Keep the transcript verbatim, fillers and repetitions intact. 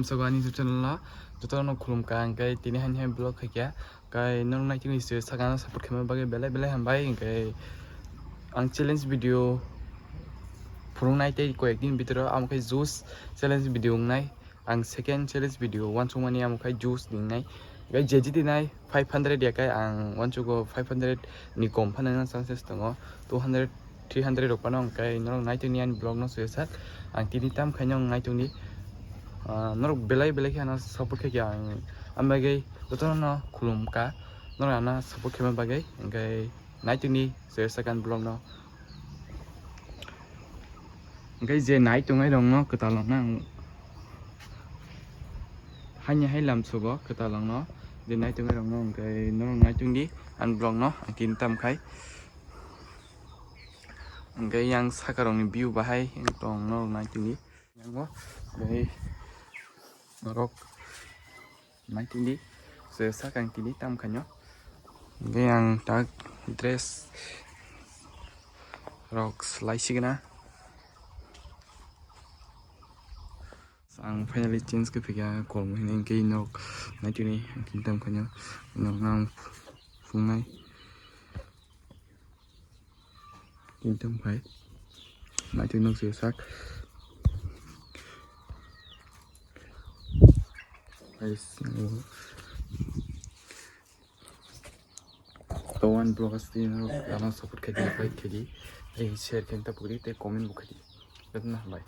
Sogo ani YouTube channel no jotono khulumkha, hwnkhe tini hani hai vlog khaikha, hwnkhe norok naitugni se sakano support khaima bagwi belai belai hambai, hwnkhe ang challenge video phurungnai tei koyekdin bithoro amo khe juice challenge video wngnai, ang second challenge video uansukmani amo khe juice ni wngnai, hwnkhe je jitinai five hundred yakai ang uansugo five hundred ni kom phano wngna chances tongo, two hundred three hundred rok phano, hwnkhe norok naitugni ani vlog no se sak, ang tini tam khaino naitugni, ah, norok belai belai khe ano support khaikha, ang ang bagwi jotono khulumkha, norok ano support khaima bagwi, hwnkhe naitugni se sak ani vlog no, hwnkhe je naitungnai rok no kwtal rok no ang haini hai lamsugo kwtal rok no, je naitungnai rok no, hwnkhe norok naitugni ani vlog no ang tini tam khai. Hwnkhe yang saka rokni view bahai tong norok naitugwi. Yango tei norok naitugwi se saka ang tini tam khaino. Hwnkhe ang tak dress rok slai sigwna. Ang finally change khe phikha kolmo hinwi, hwnkhe norok naitugwi ang tini tam khaino. Norok ang phungnai. Tini tong phai. Naitugwi nukjagwi sak. Guys, to one vlog as tini norok ano support khaidi, like khaidi, tei share khaidi, ta puri tei comment bo khaidi. Jotono hambai.